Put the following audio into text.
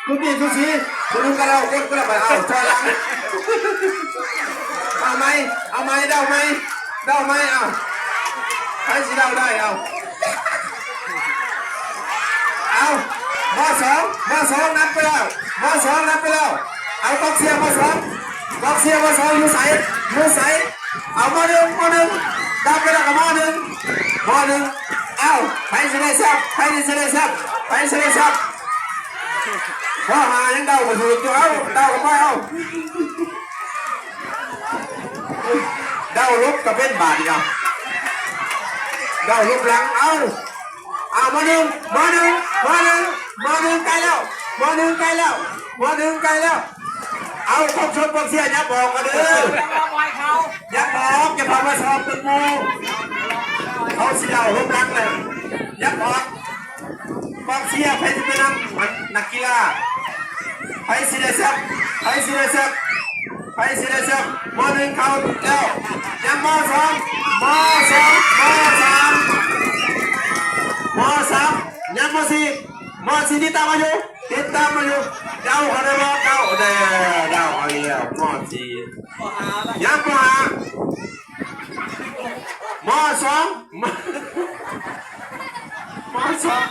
ລຸ້ນນີ້ສູສີ ຜູ້ໜຶ່ງກໍເດົາ ຄົນກໍເດົາໄປ ເອົາ ຖອຍຫຼັງ ເອົາໃໝ່ ເອົາໃໝ່ ເດົາໃໝ່ ເດົາໃໝ່ ເອົາ ໃຜຊິເດົາໄດ້ ເອົາ ເອົາ ມໍສອງ ມໍສອງນຳໄປແລ້ວ ມໍສອງນຳໄປແລ້ວ ເອົາ ກອງເຊຍ ມໍສອງ ກອງເຊຍ ມໍສອງ ຢູ່ໃສ ຢູ່ໃສ? ເອົາ ມໍໜຶ່ງ ມໍໜຶ່ງ ດັບໄປແລ້ວກໍມໍໜຶ່ງ ມໍໜຶ່ງ ເອົາ ໃຜຊິໄດ້ແຊມ ໃຜຊິໄດ້ແຊມ ໃຜຊິໄດ້ແຊມ? ຂໍ້ຫ້າຍັງເດົາບໍ່ຖືກຢູ່ ເອົາ ເດົາກໍໄປ ເອົາ ເດົາຫຼົບກໍເປັນບາດນີ້ ເອົາ ເດົາຫຼົບຫຼັງ ເອົາ ເອົາ ມໍໜຶ່ງ ມໍໜຶ່ງ ມໍໜຶ່ງ ມໍໜຶ່ງໃກ້ແລ້ວ ມໍໜຶ່ງໃກ້ແລ້ວ ມໍໜຶ່ງໃກ້ແລ້ວ ເອົາ ຄົນຊົນກອງເຊຍ ຍັບອອກກໍເດີ ຍັບອອກ ຢ່າເຂົ້າມາຊອກຕຶກໝູ່ ເຂົາຊິເດົາຫຼົບຫຼັງແລ້ວ ຍັບອອກ ກອງເຊຍ ໃຜຊິໄປນຳ ອັນ ນັກກິລາ ໃຜຊິໄດ້ແຊມ ໃຜຊິໄດ້ແຊມ ໃຜຊິໄດ້ແຊມ? ມໍໜຶ່ງເຂົ້າແລ້ວ ຍັງມໍສອງ ມໍສອງ ມໍສາມ ມໍສາມ ຍັງມໍສີ່ ມໍສີ່ ຕິດຕາມມາຢູ່ ຕິດຕາມມາຢູ່ ເດົາເຂົາໄດ້ບໍ່? ເດົາ ເດີ ເດົາເອົາແລ້ວ ມໍສີ່ ຍັງມໍຫ້າ ມໍສອງ ມໍສອງ